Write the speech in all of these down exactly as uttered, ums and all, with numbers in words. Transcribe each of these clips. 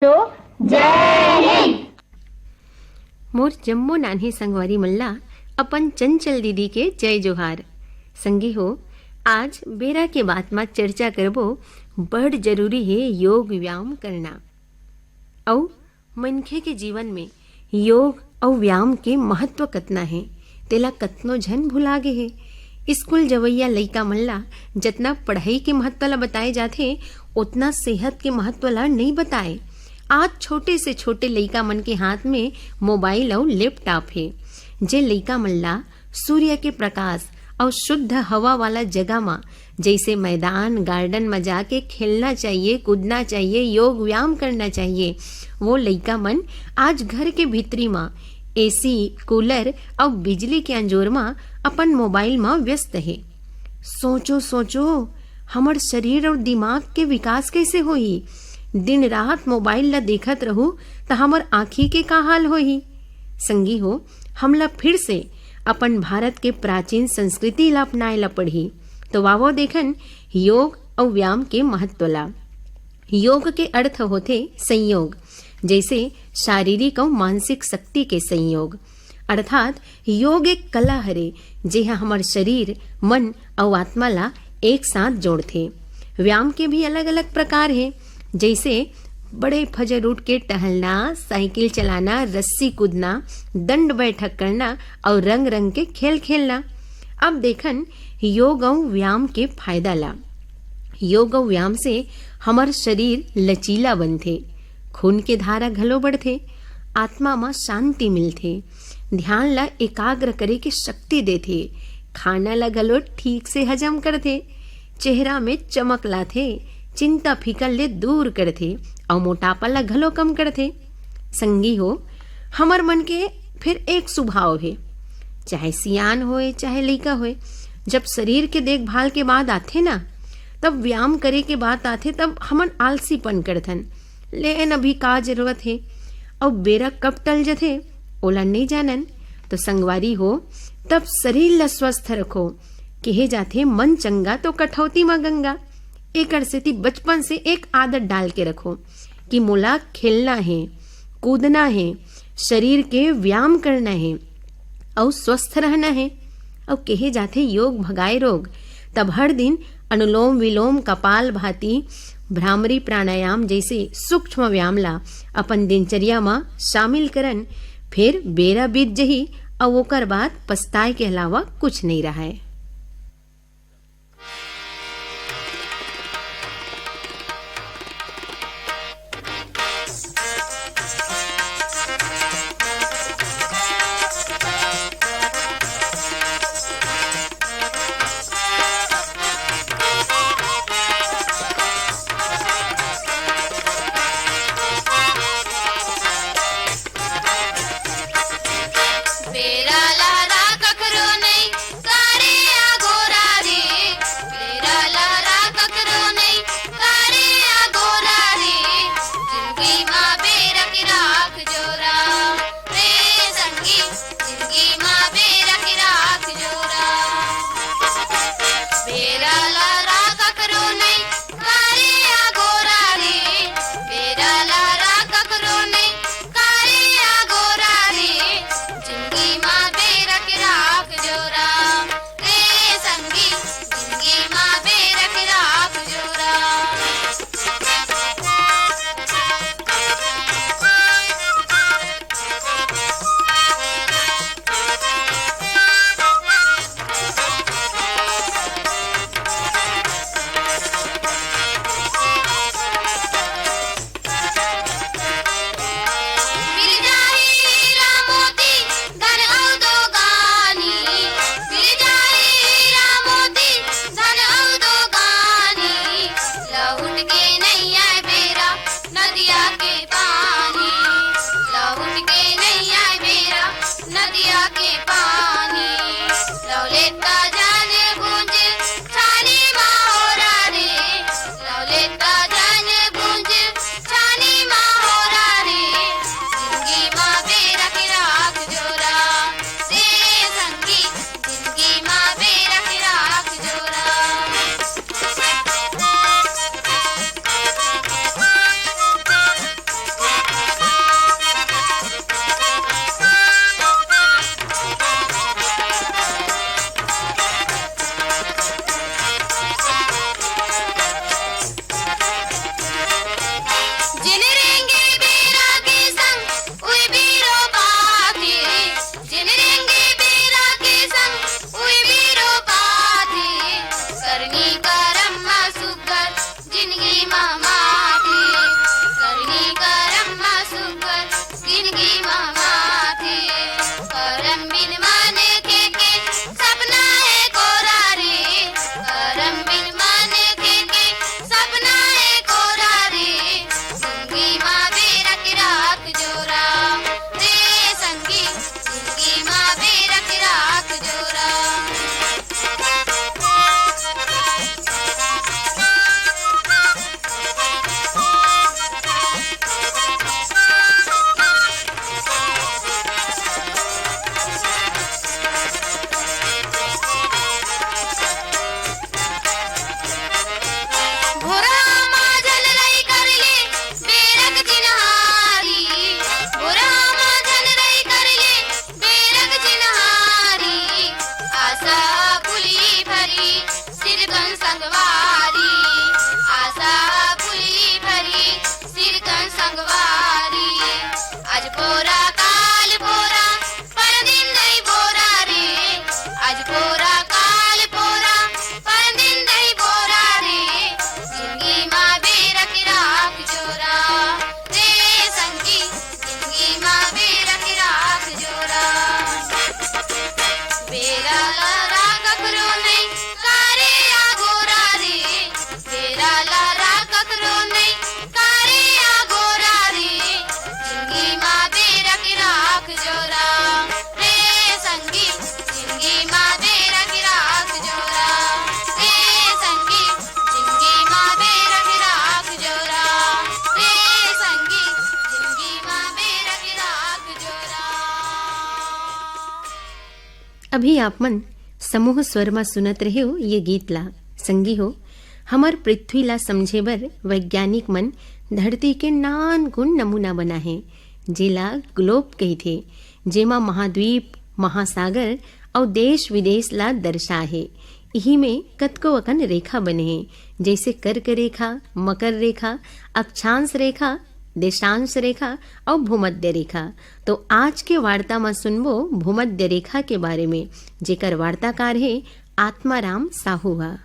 तो जय हिंद। मोर जम्मो नान्हे संगवारी मन ला अपन चंचल दीदी के जय जोहार। संगी हो, आज बेरा के बात म चर्चा करबो, बड़ जरूरी हे योग व्यायाम करना। अउ मनखे के जीवन में योग अउ व्यायाम के महत्व कतना हे, तेला कतनो झन भुला गे हे। स्कूल जवइया लइका मन ला जतना पढ़ई के महत्व ला बताए जाथे, ओतना सेहत के महत्व ला नइ बताए। आज छोटे से छोटे लइका मन के हाथ में मोबाइल अउ लैपटॉप हे, जे लइका मन ला सूर्य के प्रकाश अउ शुद्ध हवा वाला जगह म, जैसे मैदान, गार्डन म जाके खेलना चाहिए, कूदना चाहिए, योग व्यायाम करना चाहिए, वो लइका मन आज घर के भीतरी म एसी, कूलर अउ बिजली के अंजोर म अपन मोबाइल म व्यस्त हे। सोचो, सोचो, हमर शरीर अउ दिमाग के विकास कैसे होही? दिन रात मोबाइल ल देखत रहू, त हमर आँखी के का हाल होही? संगी हो, हमला फिर से अपन भारत के प्राचीन संस्कृति ला अपनाए ला पड़ही। तो वावो देखन योग अउ व्यायाम के महत्व ला। योग के अर्थ होथे संयोग, जैसे शारीरिक अउ मानसिक शक्ति के संयोग। अर्थात योग एक कला हरे, जेहा हमर शरीर, मन अउ आत्मा ला एक साथ जोड़थे। व्यायाम के भी अलग-अलग प्रकार हे, जैसे बड़े फजर उठ के टहलना, साइकिल चलाना, रस्सी कूदना, दंड बैठक करना अउ रंग-रंग के खेल खेलना। अब देखन योग अउ व्यायाम के फायदा ला। योग अउ व्यायाम से हमर शरीर लचीला बनथे, खून के धारा घलो बढ़थे, आत्मा म शांति मिलथे, ध्यान ला एकाग्र करे के शक्ति देथे, खाना ला घलो ठीक से हजम करथे, चेहरा में चमक लाथे, चिंता फिकर ले दूर करथे अउ मोटापा ला घलो कम करथे। संगी हो, हमर मन के फिर एक सुभाव हे, चाहे सियान होए, चाहे लइका होए, जब शरीर के देखभाल के बात आथे ना, तब व्यायाम करे के बात आथे, तब हमन आलसीपन करथन, "लेन अभी का जरूरत हे?" अउ बेरा कब टल जथे, ओला नइ जानन। तो संगवारी हो, तब शरीर ला स्वस्थ रखो। केहे जाथे, "मन चंगा तो कठौती म गंगा।" एकर सेती बचपन से एक आदत डाल के रखो कि मोला खेलना हे, कूदना हे, शरीर के व्यायाम करना हे अउ स्वस्थ रहना हे। अउ केहे जाथे, "योग भगाए रोग।" तब हर दिन अनुलोम विलोम, कपाल भाती, भ्रामरी प्राणायाम जैसे सूक्ष्म व्यायाम ला अपन दिनचर्या म शामिल करन, फेर बेरा बीत जही अउ ओकर बाद पछताए के अलावा कुछ नइ रहय। बेरा लादा कखरो नइ, सारे संगवारी, आज पोरा काल पोरा, परदिन नहीं बोरा रे। आज पोरा काल पोरा, परदिन नहीं बोरा रे। जिंदगी मा बेरा के राख जोरा रे संगी, जिंदगी मा बेरा के राख जोरा। बेरा ला राख ककरो नहीं, कारे आ गोरा रे। बेरा ला राख ककरो नहीं, कारे आ गोरा रे। जिंदगी मा बेरा के राख जोरा रे संगी, जिंदगी मा बेरा के राख जोरा रे संगी, जिंदगी मा बेरा के राख जोरा रे संगी, जिंदगी मा बेरा के राख जोरा। अभी आप मन समूह स्वर म सुनत रहे हो ये गीत ला। संगी हो, हमर पृथ्वी ला समझे बर वैज्ञानिक मन धरती के नान कुन नमूना बना हे, जेला ग्लोब कहिथे, जेमा महाद्वीप, महासागर अउ देश विदेश ला दर्शा हे। इही में कतको अकन रेखा बने हे, जैसे कर्क रेखा, मकर रेखा, अक्षांश रेखा, देशांश रेखा अउ भूमध्य रेखा। तो आज के वार्ता म सुनबो भूमध्य रेखा के बारे में, जेकर वार्ताकार हे आत्माराम साहू ह।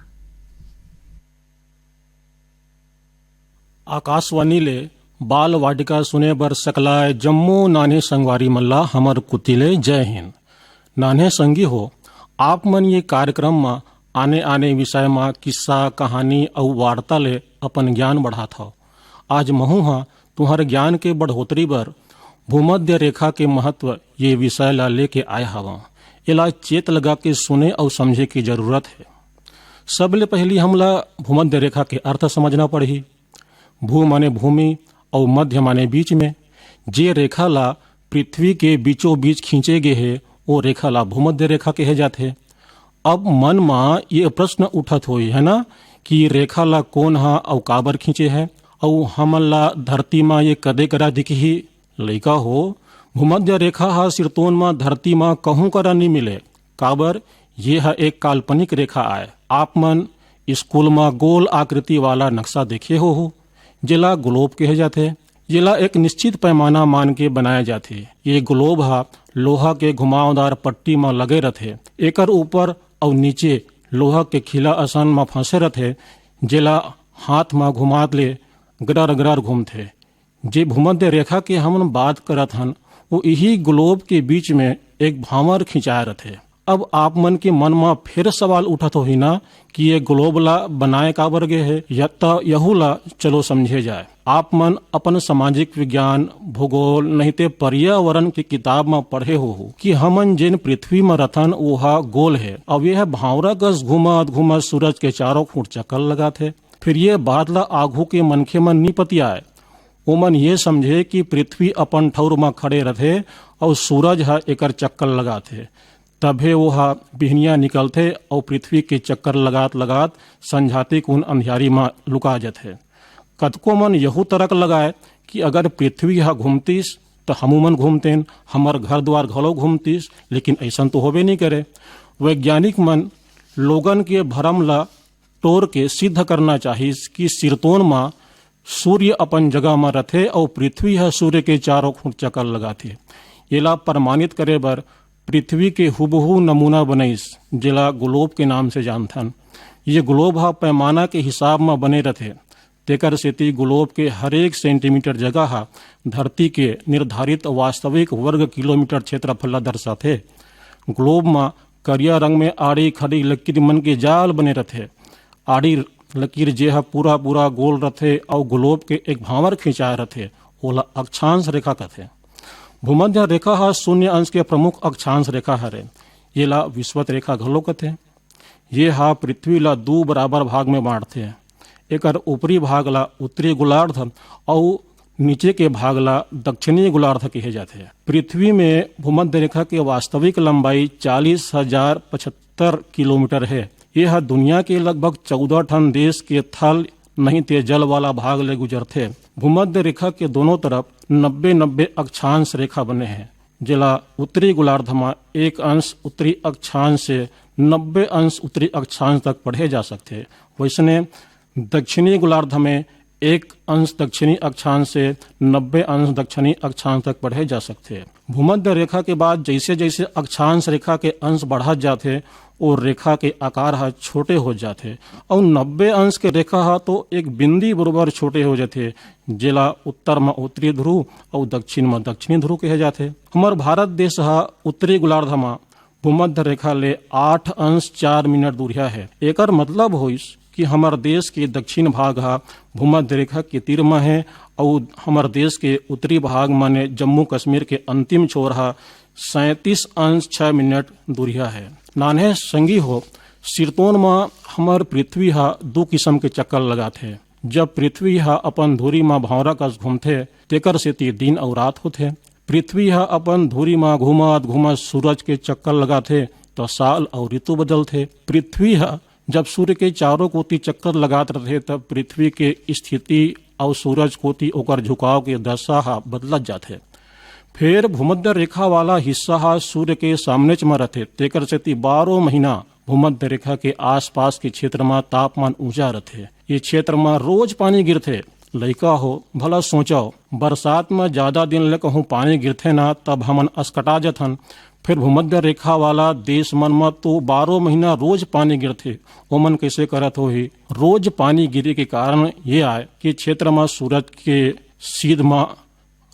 आकाशवाणी ले बाल वाटिका सुने बर सकलाय जम्मो नान्हे संगवारी मन ला हमर कुति ले जय हिंद। नान्हे संगी हो, आप मन ये कार्यक्रम म आने-आने विषय म किस्सा, कहानी अउ वार्ता ले अपन ज्ञान बढ़ात हव। आज महूं ह तुंहर ज्ञान के बढ़ोतरी बर भूमध्य रेखा के महत्व ये विषय ला लेके आय हवं। एला चेत लगा के सुने अउ समझे के जरूरत हे। सबले पहिली हमला भूमध्य रेखा के अर्थ समझना पड़ही। भू माने भूमि अउ मध्य माने बीच में। जे रेखा ला पृथ्वी के बीचों बीच खींचे गे हे, ओ रेखा ला भूमध्य रेखा कहे जाथे। अब मन म ये प्रश्न उठत होही, है ना, कि रेखा ला कोन ह अउ काबर खींचे हे, अउ हमन ला धरती म ये कदे करा दिखही? लइका हो, भूमध्य रेखा ह सिरतोन म धरती म कहूं करा नी मिले, काबर ये ह एक काल्पनिक रेखा आय। आप मन स्कूल म गोल आकृति वाला नक्शा देखे होहू, जेला ग्लोब कहे जाथे। जेला एक निश्चित पैमाना मान के बनाए जाथे। ये ग्लोब ह लोहा के घुमावदार पट्टी म लगे रथे। एकर ऊपर अउ नीचे लोहा के खिला असन म फंसे रथे, जेला हाथ म घुमात ले गरर गरर घूमथे। जे भूमध्य रेखा के हमन बात करत हन, वो इही ग्लोब के बीच में एक भांवर खिंचाए रथे। अब आप मन के मन म फेर सवाल उठत होही ना कि ये ग्लोब ला बनाए काबर गे हे, या त यहू ला चलो समझे जाए। आप मन अपन सामाजिक विज्ञान, भूगोल, नहीं ते पर्यावरण के किताब म पढ़े होहू कि हमन जेन पृथ्वी म रथन, वो ह गोल हे। अब यह भांवरा कस घूमत घूमत सूरज के चारों खूंट चक्कर लगाथे। फिर ये बात ला आघू के मनखे मन नी पतियाए। ओमन ये समझे कि पृथ्वी अपन ठउर म खड़े रथे अउ सूरज ह एकर चक्कर लगाथे। तभे वो ह बिहनिया निकलथे अउ पृथ्वी के चक्कर लगात लगात संझाती कुन अंधियारी म लुका जथे। कतको मन यहू तरक लगाए कि अगर पृथ्वी ह घूमतिस, त हमू मन घूमतेन, हमर घर द्वार घलो घूमतिस, लेकिन अइसन तो होबे नी करे। वैज्ञानिक मन लोगन के भरम ल टोर के सिद्ध करना चाहिस कि सिरतोन म सूर्य अपन जगह म रथे अउ पृथ्वी ह सूर्य के चारों खूंट चक्कर लगाथे। येला प्रमाणित करे बर पृथ्वी के हूबहू नमूना बनइस, जेला ग्लोब के नाम से जानथन। ये ग्लोब ह पैमाना के हिसाब म बने रथे, तेकर सेती ग्लोब के हरेक सेंटीमीटर जगह ह धरती के निर्धारित वास्तविक वर्ग किलोमीटर क्षेत्रफल ला दर्शाथे। ग्लोब म करिया रंग में आड़ी खड़ी लकीर मन के जाल बने रथे। आड़ी लकीर जे ह पूरा पूरा गोल रथे अउ ग्लोब के एक भांवर खिंचाए रथे, ओला अक्षांश रेखा कथे। भूमध्य रेखा ह शून्य अंश के प्रमुख अक्षांश रेखा हरे। येला विषुवत रेखा घलो कथे। ये ह पृथ्वी ला दू बराबर भाग में बांटथे। एकर ऊपरी भाग ला उत्तरी गोलार्ध अउ नीचे के भाग ला दक्षिणी गोलार्ध कहे जाथे। पृथ्वी में भूमध्य रेखा के वास्तविक लंबाई चालीस हजार पचहत्तर किलोमीटर हे। ये ह दुनिया के लगभग चौदह ठन देश के थल नहीं ते जल वाला भाग ले गुजरथे। भूमध्य रेखा के दोनों तरफ नब्बे नब्बे अक्षांश रेखा बने हे, जेला उत्तरी गोलार्ध म एक अंश उत्तरी अक्षांश से नब्बे अंश उत्तरी अक्षांश तक पढ़े जा सकथे। वइसने दक्षिणी गोलार्ध में एक अंश दक्षिणी अक्षांश से नब्बे अंश दक्षिणी अक्षांश तक पढ़े जा सकथे। भूमध्य रेखा के बाद जैसे जैसे अक्षांश रेखा के अंश बढ़त जाथे, ओ रेखा के आकार ह छोटे हो जाथे, अउ नब्बे अंश के रेखा ह तो एक बिंदी बरोबर छोटे हो जाथे, जेला उत्तर म उत्तरी ध्रुव अउ दक्षिण म दक्षिणी ध्रुव कहे जाथे। हमर भारत देश ह उत्तरी गोलार्ध म भूमध्य रेखा ले आठ अंश चार मिनट दूरिहा हे। एकर मतलब होइस कि हमर देश के दक्षिण भाग ह भूमध्य रेखा के तीर म हे, अउ हमर देश के उत्तरी भाग माने जम्मू कश्मीर के अंतिम छोर ह सैंतीस अंश छह मिनट दूरिहा हे। नान्हे संगी हो, सिरतोन म हमर पृथ्वी ह दू किसम के चक्कर लगाथे। जब पृथ्वी ह अपन धुरी म भौंरा कस घूमथे, तेकर सेती दिन अउ रात होथे। पृथ्वी ह अपन धुरी म घूमत घूमत सूरज के चक्कर लगाथे, त साल अउ ऋतु बदलथे। पृथ्वी ह जब सूर्य के चारों कोति चक्कर लगात रथे, तब पृथ्वी के स्थिति अउ सूरज कोति ओकर झुकाव के दशा ह बदलत जाथे। फेर भूमध्य रेखा वाला हिस्सा ह सूर्य के सामनेच म रथे, तेकर सेती बारह महीना भूमध्य रेखा के आसपास के क्षेत्र म तापमान ऊंचा रथे। ये क्षेत्र म रोज पानी गिरथे। लइका हो, भला सोचव, बरसात म जादा दिन ले कहूं पानी गिरथे ना, तब हमन असकटा जथन। फिर भूमध्य रेखा वाला देश मन म तो बारह महीना रोज पानी गिरथे। ओमन कइसे करत होही? रोज पानी गिरे के कारण ये आय कि क्षेत्र म सूरज के सीध म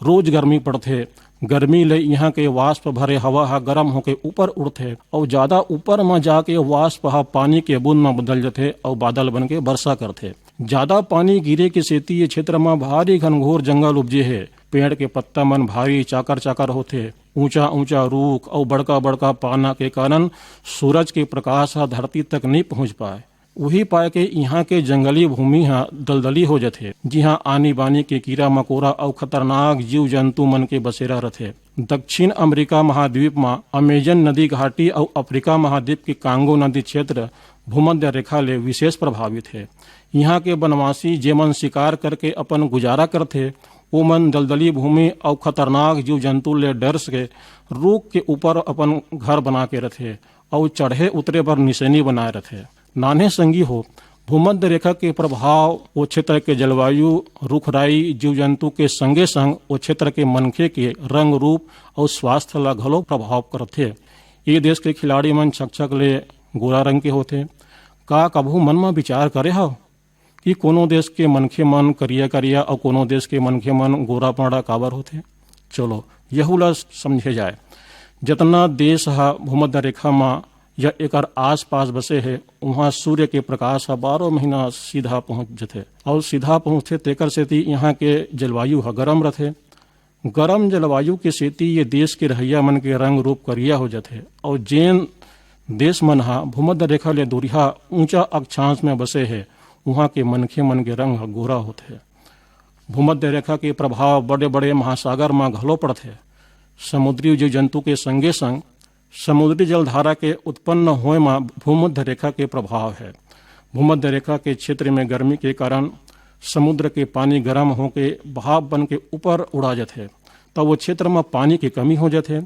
रोज गर्मी पड़थे। गर्मी ले इहां के वाष्प भरे हवा ह गरम होके ऊपर उड़थे अउ जादा ऊपर म जाके वाष्प ह पानी के बूंद म बदल जथे अउ बादल बन के बरसा करथे। जादा पानी गिरे के सेती ये क्षेत्र म भारी घनघोर जंगल उपजे हे। पेड़ के पत्ता मन भारी चाकर-चाकर होथे। ऊंचा-ऊंचा रूख अउ बड़का-बड़का पाना के कारण सूरज के प्रकाश ह धरती तक नइ पहुंच पाय। उही पाय के इहां के जंगली भूमि ह दलदली हो जथे, जिहां आनी-बानी के कीरा-मकोरा अउ खतरनाक जीव-जंतु मन के बसेरा रथे। दक्षिण अमेरिका महाद्वीप म अमेजन नदी घाटी अउ अफ्रीका महाद्वीप के कांगो नदी क्षेत्र भूमध्य रेखा ले विशेष प्रभावित हे। इहां के बनवासी, जेमन शिकार करके अपन गुजारा करथे, ओमन दलदली भूमि अउ खतरनाक जीव-जंतु ले डर के रूख के ऊपर अपन घर बना के रथे अउ चढ़े उतरे बर निसेनी बनाए रथे। नान्हे संगी हो, भूमध्य रेखा के प्रभाव ओ क्षेत्र के जलवायु, रुख-राई, जीव-जंतु के संगे-संग ओ क्षेत्र के मनखे के रंग-रूप अउ स्वास्थ्य ला घलो प्रभाव करथे। ये देश के खिलाड़ी मन छक-छक ले गोरा रंग के होथे। का कभू मन म विचार करे हव कि कोनो देश के मनखे मन करिया-करिया अउ कोनो देश के मनखे मन गोरा-पांड़ा काबर होथे? चलो, यहू ला समझे जाए। जतना देश ह भूमध्य रेखा म या एकर आसपास बसे हे, उहां सूर्य के प्रकाश ह बारह महीना सीधा पहुंच जथे। अउ सीधा पहुंचथे, तेकर सेती इहां के जलवायु ह गरम रथे। गरम जलवायु के सेती ये देश के रहइया मन के रंग रूप करिया हो जथे। अउ जेन देश मन ह भूमध्य रेखा ले दूरिहा ऊंचा अक्षांश में बसे हे, उहां के मनखे मन के रंग ह गोरा होथे। भूमध्य रेखा के प्रभाव बड़े-बड़े महासागर म घलो पड़थे। समुद्री जीव जंतु के संगे-संग समुद्री जलधारा के उत्पन्न होए म भूमध्य रेखा के प्रभाव हे। भूमध्य रेखा के क्षेत्र में गर्मी के कारण समुद्र के पानी गरम होके भाप बन के ऊपर उड़ा जथे, त वो क्षेत्र म पानी के कमी हो जथे,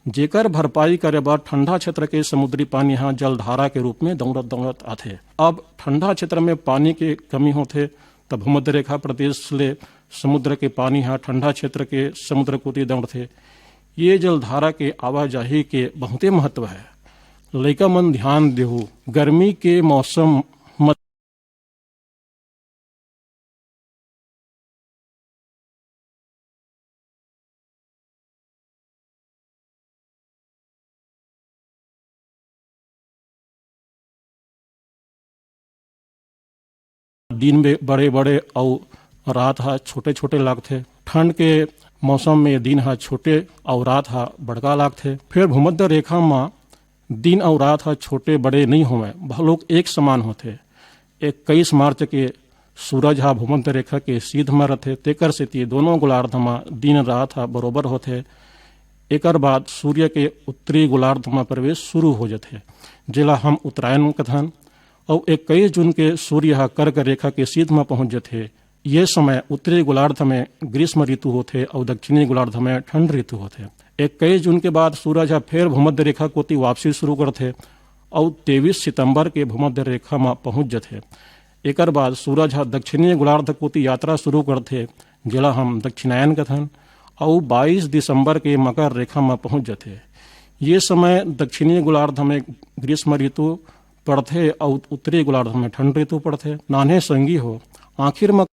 जेकर भरपाई करे बर ठंडा क्षेत्र के समुद्री पानी ह जलधारा के रूप में दौड़त-दौड़त आथे। अब ठंडा क्षेत्र में पानी के कमी होथे, त भूमध्य रेखा प्रदेश ले समुद्र के पानी ह ठंडा क्षेत्र के समुद्र कोति दौड़थे। ये जलधारा के आवाजाही के बहुते महत्व हे। लइका मन ध्यान देहू, गर्मी के मौसम म दिन में बड़े-बड़े अउ रात ह छोटे-छोटे लागथे। ठंड के मौसम में दिन ह छोटे अउ रात ह बड़का लागथे। फेर भूमध्य रेखा म दिन अउ रात ह छोटे-बड़े नइ होवय, भलोक एक समान होथे। इक्कीस मार्च के सूरज ह भूमध्य रेखा के सीध म रथे, तेकर सेती दोनों गोलार्ध म दिन-रात ह बरोबर होथे। एकर बाद सूर्य के उत्तरी गोलार्ध म प्रवेश शुरू हो जथे, जेला हम उत्तरायण कथन। अउ इक्कीस जून के सूर्य ह कर्क रेखा के सीध म पहुंच जथे। ये समय उत्तरी गोलार्ध में ग्रीष्म ऋतु होथे अउ दक्षिणी गोलार्ध में ठंड ऋतु होथे। इक्कीस जून के बाद सूरज ह फेर भूमध्य रेखा कोति वापसी शुरू करथे अउ तेईस सितंबर के भूमध्य रेखा म पहुंच जथे। एकर बाद सूरज ह दक्षिणी गोलार्ध कोति यात्रा शुरू करथे, जेला हम दक्षिणायन कथन, अउ बाईस दिसंबर के मकर रेखा म पहुंच जथे। ये समय दक्षिणी गोलार्ध में ग्रीष्म ऋतु पड़थे अउ उत्तरी गोलार्ध में ठंड ऋतु पड़थे। नान्हे संगी हो, आखिर म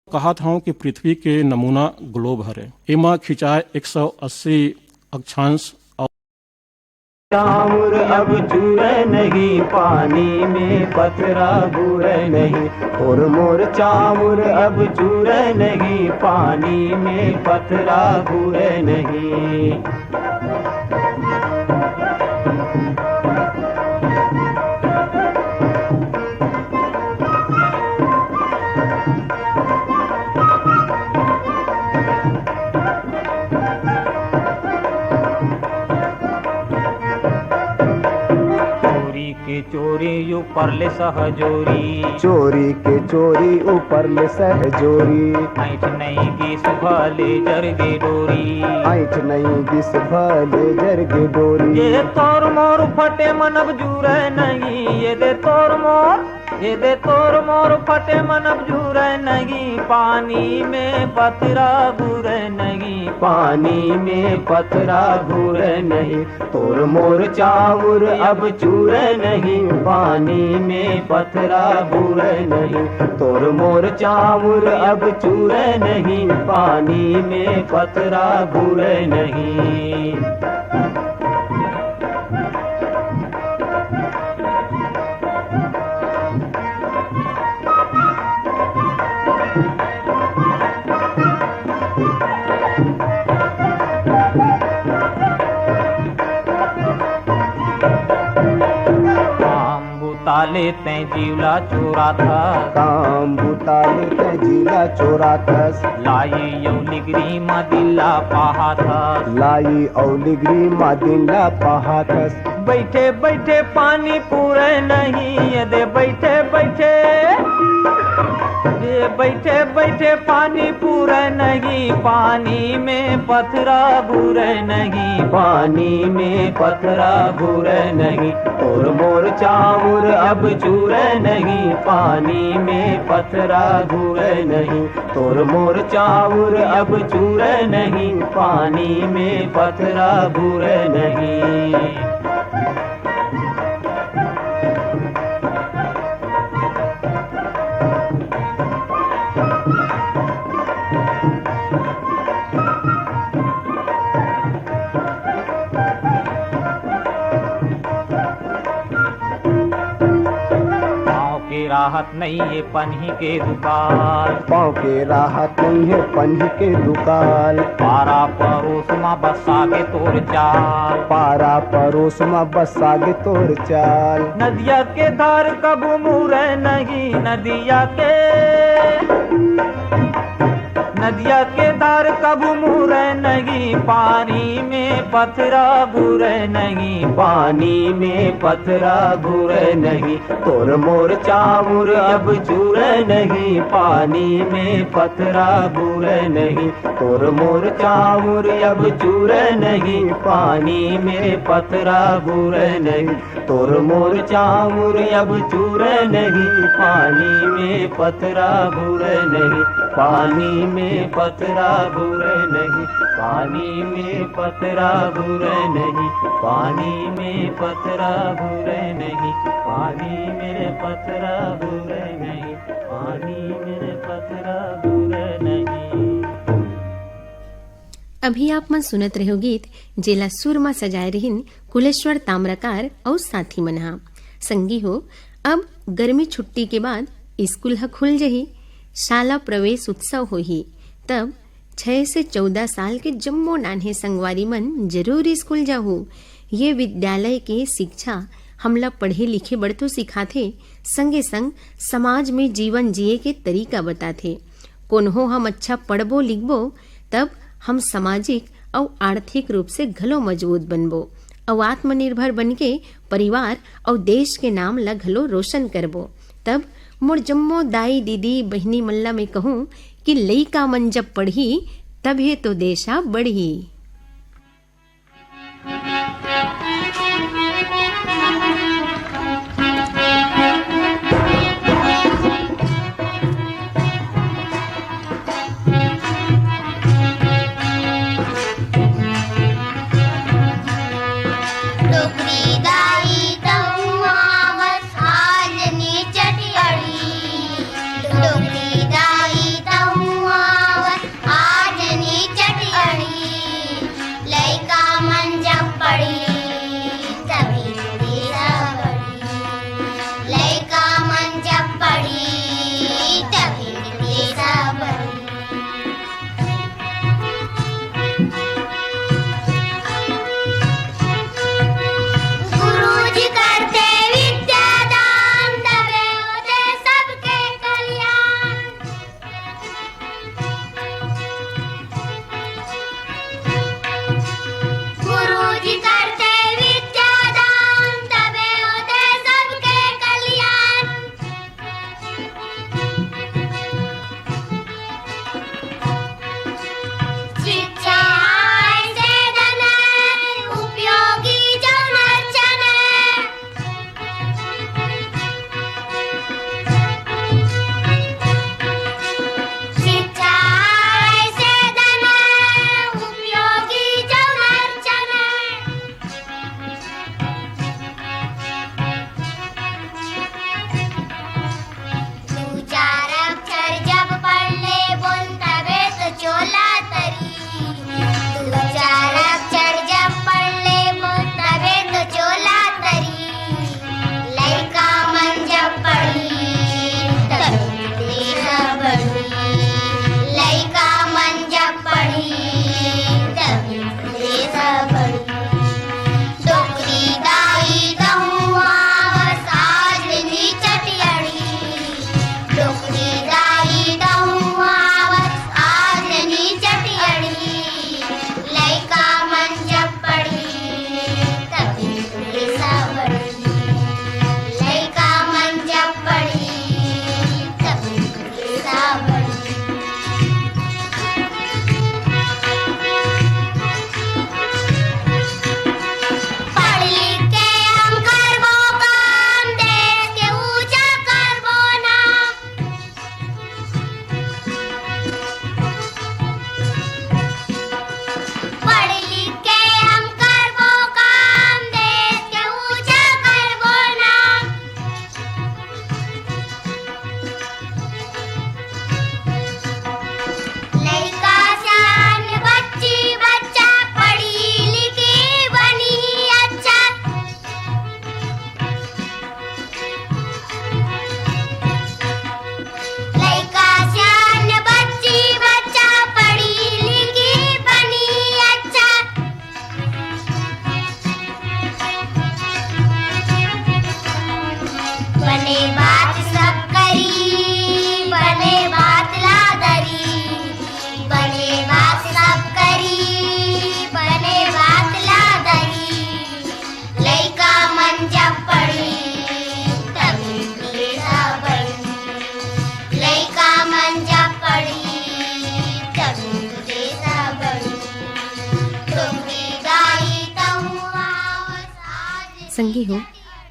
कहत हंव कि पृथ्वी के नमूना ग्लोब हरे। एमा खिंचाए एक सौ अस्सी अक्षांश अउ चाउर अब चूर नहीं, पानी में पथरा घूर नहीं। और मोर चाउर अब चूर नहीं, पानी में पथरा घूर नहीं। चोरी के चोरी ऊपर ले सहजोरी। चोरी के चोरी ऊपर ले सहजोरी। ऐठ नहीं गिस भले जरगे डोरी। ऐठ नहीं गिस भले जरगे डोरी। ये तोर मोर फटे मन अब जुरे नहीं, ये दे तोर मोर, ये दे तोर मोर फटे मन अब जुरे नहीं, पानी में पथरा घूरे नहीं, पानी में पथरा घूरे नहीं। तोर मोर चाउर अब चूर नहीं, पानी में पथरा घूर नहीं। तोर मोर चाउर अब चूर नहीं, पानी में पथरा घूर नहीं। काम बुता ले तैं जीवला चोराथस। काम बुता ले तैं जीवला चोराथस। लाई अउ लिगरी मा दिल्ला पहाथस। लाई अउ लिगरी मा दिल्ला पहाथस। बैठे बैठे पानी पूरे नहीं, ये दे बैठे बैठे, ये बैठे बैठे पानी पूरे नहीं, पानी में पथरा घूरे नहीं, पानी में पथरा घूरे नहीं। तोर मोर चाउर अब चूरे नहीं, पानी में पथरा घूरे नहीं। तोर मोर चाउर अब चूर नहीं, पानी में पथरा घूर नहीं। पाँव के राहत नइये पनही के दुकाल। पाँव के राहत नइये पनही के दुकाल। पारा परोस म बसा गे तोर चाल। पारा परोस म बसा गे तोर चाल। नदिया के धार कभू मुरे नहीं, नदिया के नदिया के धार कभू मुरे नहीं, पानी में पथरा घूरे नहीं, पानी में पथरा घूरे नहीं। तोर मोर चाउर अब चूरे नहीं, पानी में पथरा घूरे नहीं। तोर मोर चाउर अब चूरे नहीं, पानी में पथरा घूरे नहीं। तोर मोर चाउर अब चूर नहीं, पानी में पथरा घूर नहीं, पानी में पथरा घूर नहीं, पानी में पथरा घूर नहीं, पानी में पथरा घूर नहीं, पानी में पथरा घूर नहीं, पानी में पथरा घूर नहीं। अभी आप मन सुनत रहो गीत, जेला सुर म सजाए रहिन कुलेश्वर ताम्रकार अउ साथी मन ह। संगी हो, अब गर्मी छुट्टी के बाद स्कूल ह खुल जही, शाला प्रवेश उत्सव होही, तब छह से चौदह साल के जम्मो नान्हे संगवारी मन जरूर स्कूल जाहू। ये विद्यालय के शिक्षा हमला पढ़े लिखे बर तो सिखाथे, संगे संग समाज में जीवन जिए के तरीका बताथे। कोनहो हम अच्छा पढ़बो लिखबो, तब हम सामाजिक अउ आर्थिक रूप से घलो मजबूत बनबो अउ आत्मनिर्भर बनके परिवार अउ देश के नाम ला घलो रोशन करबो। तब मोर जम्मो दाई, दीदी, बहिनी मन ला मैं कहूँ कि लइका मन जब पढ़ही, तभे तो देश ह बढ़ही। संगी हो,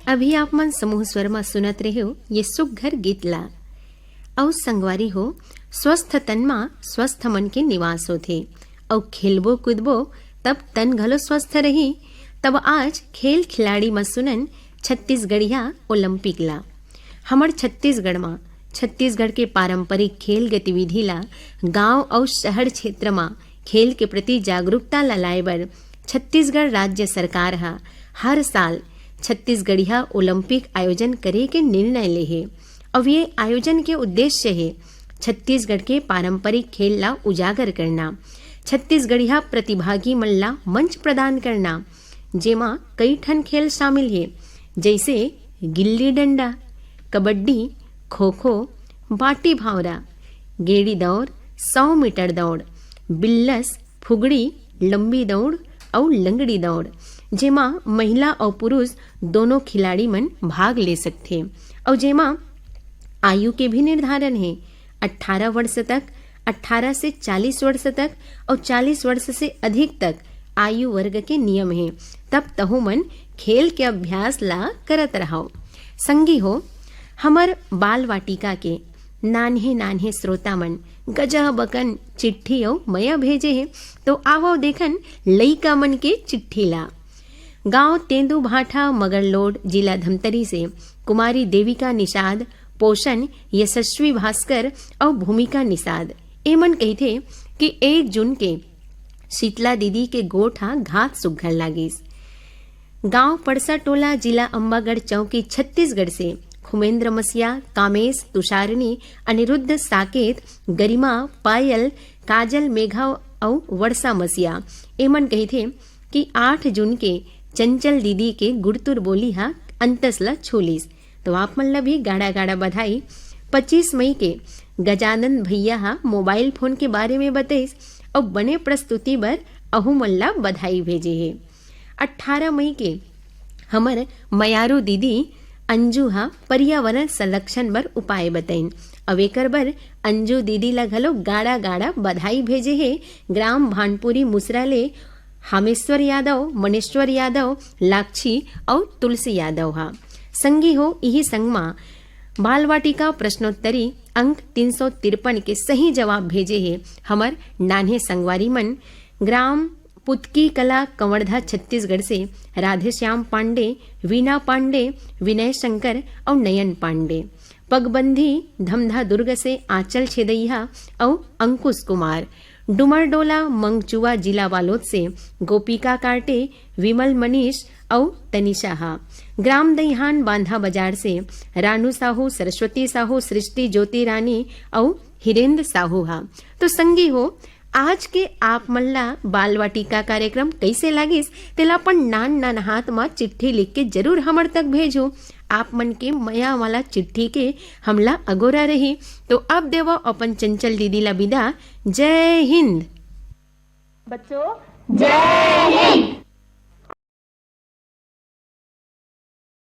अभी आप मन समूह स्वर म सुनत रहे हो ये सुघर गीत ला। अउ संगवारी हो, स्वस्थ तन म स्वस्थ मन के निवास होथे। अउ खेलबो कूदबो तब तन घलो स्वस्थ रही। तब आज खेल खिलाड़ी म सुनन छत्तीसगढ़िया ओलंपिक ला। हमर छत्तीसगढ़ म छत्तीसगढ़ के पारंपरिक खेल गतिविधि ला गांव अउ शहर क्षेत्र म खेल के प्रति जागरूकता ला लाए बर छत्तीसगढ़ राज्य सरकार ह हर साल छत्तीसगढ़िया ओलंपिक आयोजन करे के निर्णय ले हे। अउ ये आयोजन के उद्देश्य हे छत्तीसगढ़ के पारंपरिक खेल ला उजागर करना, छत्तीसगढ़िया प्रतिभागी मन ला मंच प्रदान करना, जेमा कई ठन खेल शामिल हे, जइसे गिल्ली डंडा, कबड्डी, खो-खो, बाटी भावरा, गेड़ी दौड़, सौ मीटर दौड़, बिल्लस, फुगड़ी, लंबी दौड़ अउ लंगड़ी दौड़, जेमा महिला अउ पुरुष दोनों खिलाड़ी मन भाग ले सकथे। अउ जेमा आयु के भी निर्धारण हे। अट्ठारह वर्ष तक, अट्ठारह से चालीस वर्ष तक अउ चालीस वर्ष से अधिक तक आयु वर्ग के नियम हे। तब तहु मन खेल के अभ्यास ला करत रहव। संगी हो, हमर बाल वाटिका के नान्हे नान्हे श्रोता मन गजब अकन चिट्ठी अउ मया भेजे हे। तो आवव देखन लइका मन के चिट्ठी ला। गांव तेंदू भाठा, मगरलोड, जिला धमतरी से कुमारी देविका निषाद, पोषण यशस्वी भास्कर अउ भूमिका निषाद। एमन कहिथे कि एक जून के शीतला दीदी के गोठ हा घात सुग्घर लागिस। गांव पड़सा टोला, जिला अंबागढ़ चौकी, छत्तीसगढ़ से खुमेंद्र मसिया, कामेश, तुषारिणी, अनिरुद्ध, साकेत, गरिमा, पायल, काजल, मेघा अउ वर्षा मसिया। एमन कहिथे कि आठ जून के चंचल दीदी के गुड़तुर बोली हा अंतस ला छूलिस। तो आप मन ला भी गाड़ा गाड़ा बधाई। पच्चीस मई के गजानंद भैया हा मोबाइल फोन के बारे में बतइस अउ बने प्रस्तुति बर अहू मन ला बधाई भेजे हे। अट्ठारह मई के हमर मयारू दीदी अंजू हा पर्यावरण संरक्षण बर उपाय बतइन। अउ एकर बर अंजू दीदी ला घलो गाड़ा गाड़ा बधाई भेजे हे ग्राम भानपुरी मुसरा ले हामेश्वर यादव, मनेश्वर यादव, लाक्षी अउ तुलसी यादव हा। संगी हो, इही संग मा बालवाटिका प्रश्नोत्तरी अंक तीन सौ तिरपन के सही जवाब भेजे हे हमर नान्हे संगवारी मन। ग्राम पुतकी कला, कंवरधा, छत्तीसगढ़ से राधेश्याम पांडे, वीना पांडे, विनय शंकर अउ नयन पांडे। पगबंधी धमधा दुर्ग से आंचल छेदैया अउ अंकुश कुमार। डुमरडोला मंगचुआ जिला बालोद से गोपिका कांटे, विमल मनीष अउ तनिषा हा। ग्राम दईहान बांधा बाजार से रानू साहू, सरस्वती साहू, सृष्टि ज्योति रानी अउ हिरेंद्र साहू हा। तो संगी हो, आज के आप मन ला बाल वाटिका कार्यक्रम कइसे लागिस, तेला अपन नान नान हाथ मा चिट्ठी लिख के जरूर हमर तक भेजो। आप मन के मया वाला चिट्ठी के हमला अगोरा रही। तो अब देवो अपन चंचल दीदी ला विदा। जय हिंद। बच्चों, जय हिंद।